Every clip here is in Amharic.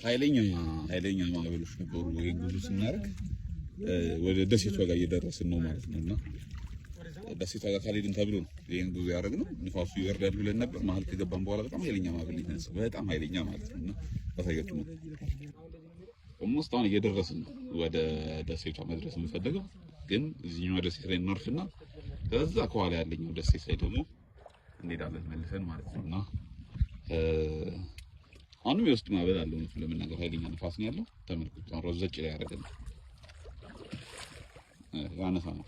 ኃይለኛ ኃይለኛ ማዕበሎች ነበሩ። ይሄን ጉዞ ስናደርግ ወደ ደሴቷ ጋር እየደረስን ነው ማለት ነው። እና ደሴቷ ጋር ካልሄድን ተብሎ ነው ይሄን ጉዞ ያደረግነው። ንፋሱ ይወርዳል ብለን ነበር። መሀል ከገባን በኋላ በጣም ኃይለኛ ማዕበል የተነሳው፣ በጣም ኃይለኛ ማለት ነው። እና ላሳያችሁ ነው። Almost አሁን እየደረስን ነው ወደ ደሴቷ መድረስ የምንፈልገው፣ ግን እዚህኛው ደሴት ላይ እናርፍና ከዛ ከኋላ ያለኛው ደሴት ላይ ደግሞ እንሄዳለን መልሰን ማለት ነው። እና አሁንም የውስጥ ማዕበል አለ። እውነቱን ለመናገር ኃይለኛ ንፋስ ነው ያለው። ተመልከቱ፣ አሁን ራሱ ዘጭ ላይ ያደረገን ያነሳ ነው።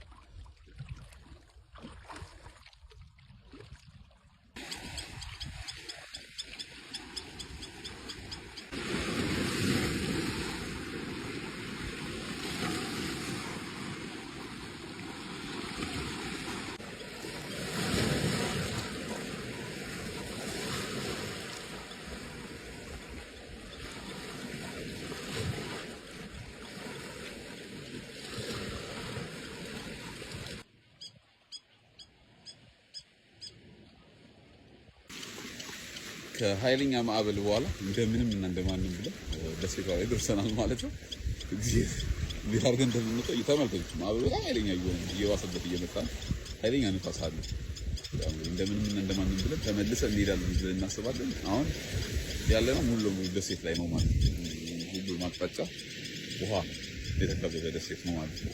ከኃይለኛ ማዕበል በኋላ እንደምንም እና እንደማንም ብለን ደሴቷ ላይ ደርሰናል ማለት ነው። እንዴት አድርገን እንደምንመጣ ተመልከቱት። ማዕበሉ በጣም ኃይለኛ እየሆነ እየባሰበት እየመጣ ነው። ኃይለኛ ንፋስ አለ። እንደምንም እና እንደማንም ብለን ተመልሰን እንሄዳለን ብለን እናስባለን። አሁን ያለነው ሙሉ ለሙሉ ደሴት ላይ ነው ማለት ነው። ሁሉም አቅጣጫ ውሃ የተከበበ ደሴት ነው ማለት ነው።